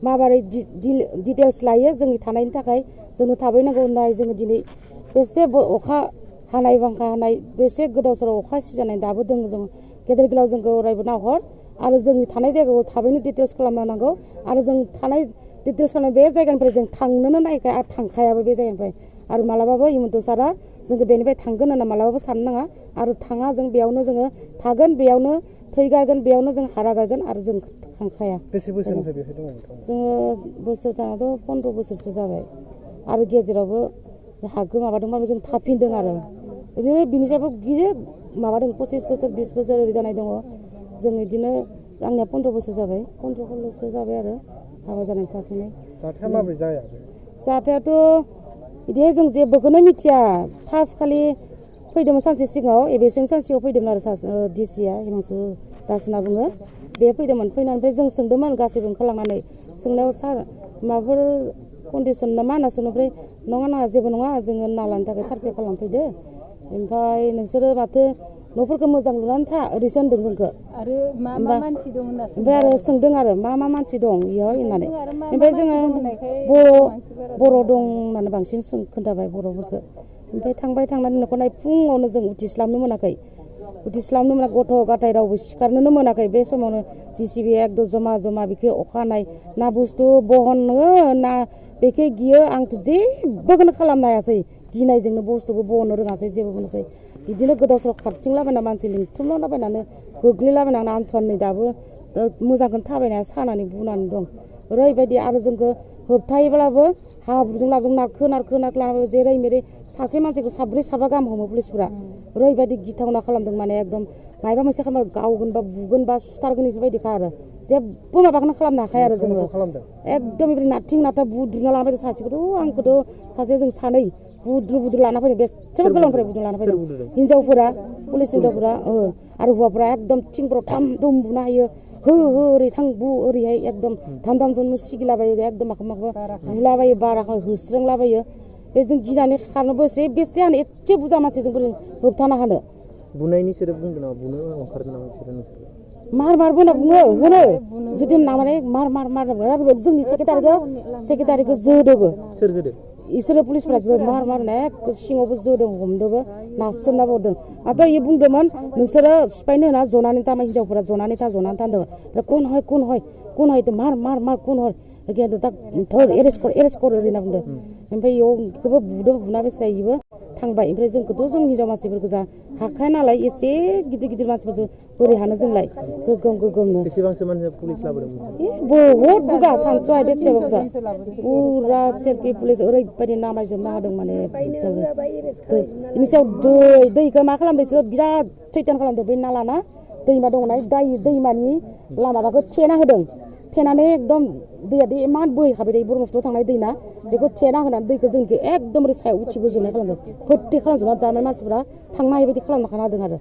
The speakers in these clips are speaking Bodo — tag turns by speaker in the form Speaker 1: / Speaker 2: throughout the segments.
Speaker 1: माबोरै डिटेल्स लायो जोंनि थानायनि थाखाय जोंनो थाबैनांगौ होननाय जोङो दिनै बेसे अखा हानाय बांखा हानाय बेसे गोदाव सोराव अखा सिजानाय दाबो दङ जों गेदेर गोलाव जोंखौ अरायबो नाहर आरो जोंनि थानाय जायगाखौ थाबैनो डिटेल्स खालामनो नांगौ आरो जों थानाय डिटेल्स खालामनाय बे जायगानिफ्राय जों थांनोनो नायखाया आरो थांखायाबो बे जायगानिफ्राय आरो मालाबाबो हिमन्त सारा जोंखौ बेनिफ्राय थांगोन होनना मालाबाबो साननो नाङा आरो थाङा जों बेयावनो जोङो थागोन बेयावनो थैगारगोन बेयावनो जों हारा गारगोन आरो जों थांखाया
Speaker 2: बेसे बोसोरनिफ्राय बेहाय दङ नोंथां
Speaker 1: जोङो बोसोर थानाथ' 15 बोसोरसो जाबाय आरो गेजेरावबो हागो माबादोंबाबो जों थाफिनदों आरो बिदिनो बिनि सायावबो गिदिर माबादों 25 बोसोर 20 बोसोर ओरै जानाय दङ जों बिदिनो आंनिया 15 बोसोर जाबाय 15 जाबाय आरो हाबा जानानै थाफिननाय
Speaker 2: जाथाया माबोरै जाया
Speaker 1: जाथायाथ' बिदिहाय जों जेबोखौनो मिथिया फार्स्ट खालि फैदोंमोन सानसे सिगाङाव एबेसिम सानसेयाव फैदोंमोन आरो डिसिया हिमांशु दास होनना बुङो बे फैदोंमोन फैनानै जों सोंदोंमोन गासैबो ओंखारलांनानै सोंनायाव सार माबाफोर कन्डिसन नामा होनना सोंनो ओमफ्राय नङा जेबो नङा जोङो नालानि थाखाय सार्भे खालामफैदो ओमफ्राय नोंसोरो माथो न'फोरखौ मोजां लुनानै था ओरैसो होनदों जोंखौ
Speaker 3: आरो मा मानसि दं होनना
Speaker 1: ओमफ्राय आरो सोंदों आरो मा मानसि दं इयाव होननानै ओमफ्राय जोङो बर' दं होननानै बांसिन खोन्थाबाय बर'फोरखौ ओमफ्राय थांनानै न'खरनाय फुङावनो जों उथिस्लाबनो मोनाखै गथ' गथाय रावबो सिखारनोनो मोनाखै बे समावनो JCB एकदम जमा बेखौ अखा हानाय ना बुस्थु बहनो ना बेखौ गियो आंथ' जेबोखौनो खालामनो हायासै गिनायजोंनो बुस्थुबो बहनो रोङासै जेबो मोनासै बिदिनो गोदाव सोराव खारथिंलाबायना मानसि लिंथुमलाबायनानै गोग्लैलाबायनानै आन्थुवान नै दाबो मोजांखौनो थाबायनाया सानानै बुनानै दं ओरैबायदि आरो जोंखौ होबथायोब्लाबो हाब्रुजों लाबजों नारखो लानाबो जेरै मेरै सासे मानसिखौ साब्रै साबा गाहाम हमो पुलिसफोरा ओरैबायदि गिथावना खालामदों माने एकदम माबा मोनसे खालामो गावगोन बा बुगोन बा सुथारगोन बेफोरबायदिखा आरो जेबो माबाखौनो खालामनो हाखाया आरो जोङो एकदम बेबायदि नारथिं नाथा बुद्रुना लाना फैदों सासेखौथ' आंखौथ' सासे जों सानै बुद्रु लाना फैदों बेसेबा गोलावनिफ्राय बुद्रु लाना फैदों हिनजावफोरा पुलिस हिनजावफोरा आरो हौवाफोरा एकदम थिंफोराव थाम दुम बुना होयो हो ओरै थां बु ओरैहाय एकदम धाम सिगिलाबायो एकदम माखौ बुलाबायो बाराखौ होस्रोंलाबायो बे जों गिनानै खारनोबो बेसे हानो एसे बुरजा मानसिजों बोरै होबथानो हानो
Speaker 2: बुनायनि सोदोब बुंदों नामा बुनो ओंखारदों नामा बिसोरो नोंसोर
Speaker 1: मारबो होनना बुङो होनो जुदि नामाने मार जोंनि सेक्रेटारिखौ जोदोबो
Speaker 2: सोर जोदो
Speaker 1: इसोरो पुलिसफोरा मार सिङावबो जोदों हमदोंबो नारसोमना हरदों माथो इयो बुंदोंमोन नोंसोरो सिफायनो होना जनानै था हिनजावफोरा जनानै था होनदोंमोन कोन हय मार कोन हय धर एरेस्ट कर ओरै होनना बुंदों ओमफ्राय इयावखौबो बुना बेस्रा इबो थांबाय ओमफ्राय जोंखौथ' जों हिनजाव मानसिफोर गोजा हाखाया नालाय एसे गिदिर मानसिफोरजों बोरै हानो जोंलाय गोगोमनो
Speaker 2: बेसेबांसो मानसि पुलिस लाबोदों
Speaker 1: बहुद बुरजा सानस'हाय बेसेबा बुरजा पुरा सेरपि पुलिस ओरैबायदि नामायजोबना होदों माने बेनि सायाव दैखौ मा खालामदों बिसोर बिराद सैतान खालामदों बै नालाना दैमा दङना दैमानि लामाखौ थेना होदों थेनानै एकदम दैया इमान बोहैखाबाय थायो ब्रह्मपुत्रआव थांनाय दैना बेखौ थेना होनानै दैखौ जोंखौ एकदम सायाव उथिबोजोबनाय खालामदों फोथै खालामजोबना दाना मानसिफोरा थांनो हायि बायदि खालामना होदों आरो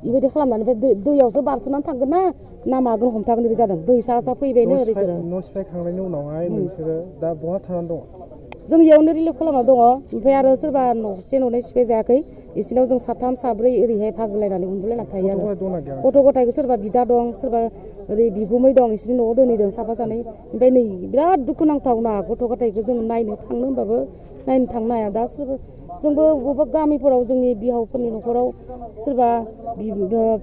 Speaker 1: बेबायदि खालामनानै ओमफ्राय दैयावसो बारसोमनानै थांगोन ना मागोन हमथागोन ओरै जादों दै सा फैबायनो ओरै
Speaker 2: न' सिफायखांनायनि उनावहाय नोंसोरो दा बहा थानानै दङ
Speaker 1: जों इयावनो रिलिफ खालामना दङ ओमफ्राय आरो सोरबा न'से न'नै सिफाय जायाखै इसिनाव जों साथाम साब्रै ओरैहाय भागलायनानै उन्दुलायना थायो आरो गथ' गथायखौ सोरबा बिदा दं सोरबा ओरै बिगुमै दं इसोरनि न'आव दोनहैदों साफा सानै ओमफ्राय नै बिराद दुखुनांथावना गथ' गथायखौ जों नायनो थांनो होनबाबो नायनो थांनो हाया दा जोंबो बबेबा गामिफोराव जोंनि बिहावफोरनि न'खराव सोरबा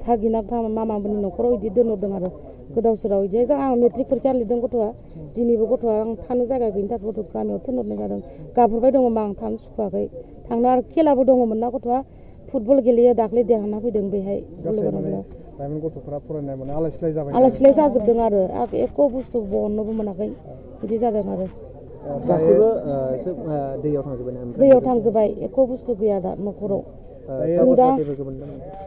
Speaker 1: भागिना मामाफोरनि न'खराव बिदि दोनहरदों आरो गोदाव सोराव बिदि आं मेट्रिक परिखा लिरदों गथ'आ दिनैबो गथ'आ आं थानो जायगा गैयिनि थाखाय गथ' गामियाव थिनहरनाय जादों गाबहरबाय दङमोन आं थानो सुखुवाखै थांनो आरो खेलाबो दङमोन ना गथ'आ फुटबल गेलेयो दाख्लै देरहाना फैदों बेहाय
Speaker 2: लाइमोन गथ'फोरा फरायनाय माने आलाय
Speaker 1: सिलाय जाजोबदों आरो एख' बुस्थु बहननोबो मोनाखै बिदि जादों आरो
Speaker 2: गासैबो
Speaker 1: दैयाव थांजोबबाय एख' बुस्थु गैया दा न'खराव जों दा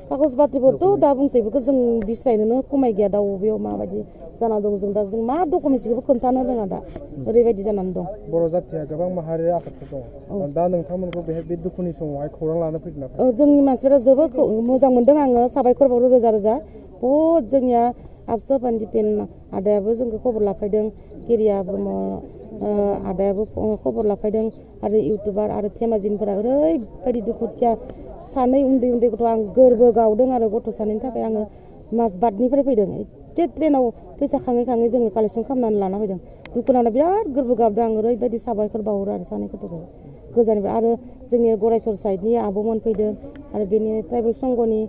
Speaker 1: कागज बाथिफोरथ' दा बुंसै बेफोरखौ जों बिस्रायनोनो खमाय गैया दा बबेयाव माबायदि जाना दं जों मा डकुमेन्टसखौबो खोन्थानो रोङा दा ओरैबायदि जानानै दं
Speaker 2: बर' जाथिया गोबां माहारियारि आफादफोर दङ दा नोंथांमोनखौ बे दुखुनि समावहाय खौरां लानो फैदों
Speaker 1: जोंनि मानसिफोरा जोबोद मोजां मोनदों आङो साबायखर बावो रोजा बहुद जोंनिया आबसु पान्दिपेन आदायाबो जोंखौ खबर लाफैदों गेरिया ब्रह्म आदायाबो खबर लाफैदों आरो इउटुबार आरो धेमाजिनफोरा ओरैबायदि दुखुथिया सानै उन्दै गथ' आं गोरबो गावदों आरो गथ' सानैनि थाखाय आङो माजबाटनिफ्राय फैदों गंसे ट्रेनाव फैसा खाङै खाङै जोङो कालेक्सन खालामनानै लाना फैदों दुखु नांना बिराद गोरबो गाबदों आं ओरैबायदि साबायखर बावहरो आरो सानैखौ गोजाननिफ्राय आरो जोंनि गरायसर साइडनि आब'मोन फैदों आरो बेनि ट्राइबेल संघनि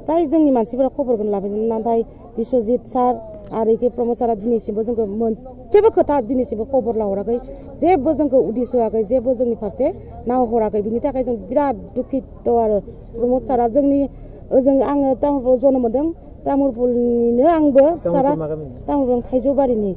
Speaker 1: प्राय जोंनि मानसिफोरा खबरखौनो लाफैदों नाथाय बिश्वजित सार आरो इके प्रमद सारा दिनैसिमबो जोंखौ मोनसेबो खोथा दिनैसिमबो खबर लाहराखै जेबो जोंखौ उदिस होआखै जेबो जोंनि फारसे नाहराखै बिनि थाखाय जों बिराद दुखित आरो प्रमद सारा जोंनि ओजों आङो तामुलपुराव जोनोम मोनदों तामुलपुरनिनो आंबो सारा तामुलपुर थाइजौबारिनि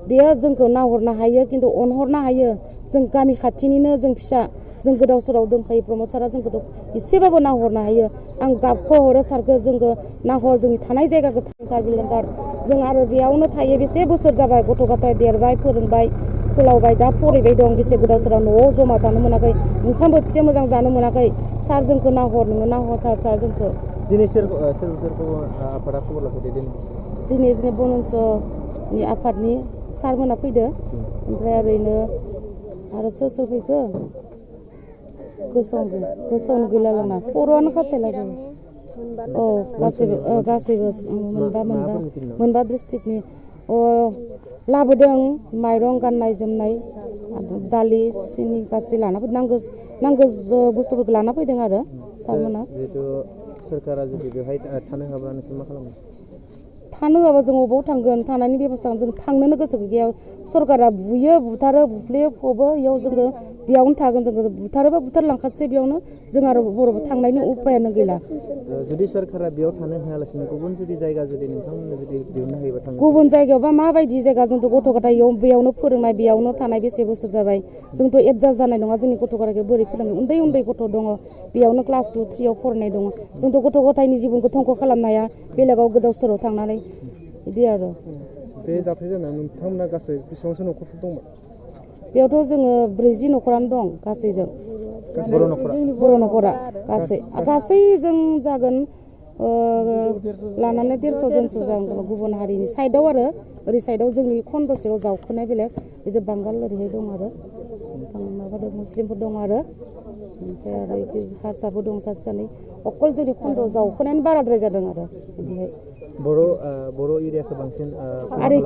Speaker 1: बेयो जोंखौ नाहरनो हायो खिन्थु अनहरनो हायो जों गामि खाथिनिनो जों फिसा जों गोदाव सोराव दंखायो प्रमद सारा जोंखौथ' एसेबाबो नाहरनो हायो आं गाबखौ हरो सारखौ जोंखौ नाहर जोंनि थानाय जायगाखौ कार्बिलांगार जों आरो बेयावनो थायो बेसे बोसोर जाबाय गथ' गथाय देरबाय फोरोंबाय फोलावबाय दा फरायबाय दं बेसे गोदाव सोराव न'आव जमा थानो मोनाखै ओंखाम बोथिसे मोजां जानो मोनाखै सार जोंखौ नाहर नोङो नाहरथार सार जोंखौ
Speaker 4: दिनै सोरखौ आफादा खबर लाफैदो
Speaker 1: दिनै जोंनि बनसनि आफादनि सारमोना फैदो ओमफ्राय ओरैनो आरो सोर फैखो गोसोआवनो गैला लांना खर'आनो खाथायला जों औ गासैबो मोनबा डिस्ट्रिक्टनि लाबोदों माइरं गाननाय जोमनाय दालि सिनि गासै लाना फैदों नांगौ बुस्थुफोरखौ लाना फैदों आरो सारमोना
Speaker 4: जिहेतु सोरखारा जुदि बेवहाय थानो हाबा नोंसोर मा खालामो
Speaker 1: थानो होआबा जों अबाव थांगोन थानायनि बेबस्था जों थांनोनो गोसो गैया सरकारा बुयो बुथारो बुफ्लेयो फबो इयाव जोङो बेयावनो थागोन जोङो बुथारोबा बुथारलांखासै बेयावनो जों आरो बर'बो थांनायनि उपायानो गैला
Speaker 4: जुदि सरकारा बेयाव थानो होआलासिनो गुबुन जुदि जायगा जुदि नोंथांमोननो जुदि दिहुननो हायोबा थाङो
Speaker 1: गुबुन जायगायावबा माबायदि जायगा जोंथ' गथ' गथाय बेयावनो फोरोंनाय बेयावनो थानाय बेसे बोसोर जाबाय जोंथ' एडजास्ट जानाय नङा जोंनि गथ' गथायखौ बोरै फोरोंगोन उन्दै गथ' दङ बेयावनो क्लास 2, 3 आव फरायनाय दङ जोंथ' गथ' गथायनि जिबनखौ धंख' खालामनो हाया बेलेगाव गोदाव सोराव थांनानै बिदि आरो
Speaker 2: बे जाथाय जानायाव नोंथांमोना गासै बेसेबांसो न'खरफोर दंमोन
Speaker 1: बेयावथ' जोङो 40 न'खरानो दं गासैजों बर' न'खरा गासैजों जागोन लानानै 150 जनसो जागोन गुबुन हारिनि साइडआव आरो ओरै साइडआव जोंनि खन्दसेयाव जावखोनाय बेलेग बिसोर बांगाल ओरैहाय दं आरो माबादों मुस्लिमफोर दं आरो ओमफ्राय आरो हारसाबो दं सासे सानै अकल जोंनि खन्द जावखोनायानो बाराद्राय जादों आरो बिदिहाय
Speaker 4: बर' एरियाखौ बांसिन
Speaker 1: आरो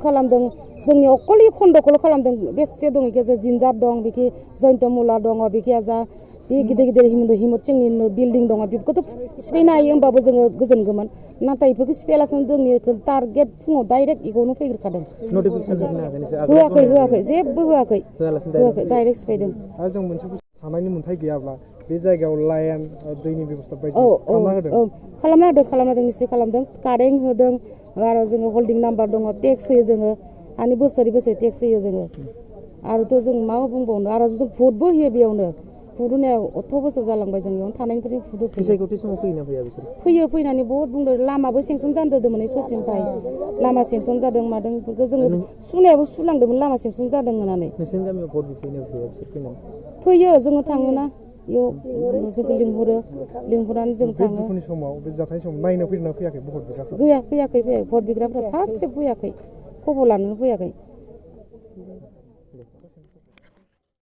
Speaker 1: खालामदों जोंनि अकल खन्द'खौल' खालामदों बेसे दं गेजेर जिन्जार दं बिखि जयन्तमुला दङ बिखि आजा बे गिदिर हिमत सिंनि बिल्डिं दङ बेफोरखौथ' सिफायनो हायो होमबाबो जोङो गोजोनगौमोन नाथाय बेफोरखौ सिफायालासिनो जोंनि टारगेट फुङाव डाइरेक्ट बेखौनो फैग्रोखादों होआखै जेबो होआखै डाइरेक्ट सिफायदों
Speaker 2: आरो जों मोनसे थानायनि मोन्थाय गैयाब्ला बे जायगायाव लाइन दैनि बेबस्था बायदि
Speaker 1: खालामना होदों निश्चय खालामदों कारेन्ट होदों आरो जोङो हल्डिं नाम्बार दङ टेक्स होयो जोङो आंनि बोसोरै टेक्स होयो जोङो आरोथ' जों मा बुंबावनो आरो जों भटबो होयो बेयावनो भट होनायाव 18 बोसोर जालांबाय जों बेयावनो थानायनिफ्राय भट फैयो फैनानै बहुत बुंदों लामाबो सेंसन जादोंमोन ससिमफ्राय लामा सेंसन जादों मादों बेफोरखौ जोङो सुनायाबो सुलांदोंमोन लामा सेंसन जादों होननानै
Speaker 4: नोंसोरनि गामियाव भट बिफैनायाव फैया
Speaker 1: फैयो जोङो थाङोना इयाव जोंखौ लिंहरनानै जों थाङो
Speaker 2: दुखुनि समाव बे जाथायनि समाव नायनो फैदोंना फैयाखै भट बिग्राफोरा
Speaker 1: गैया फैयाखै भट बिग्राफोरा सासेबो फैयाखै खबर लानोनो फैयाखै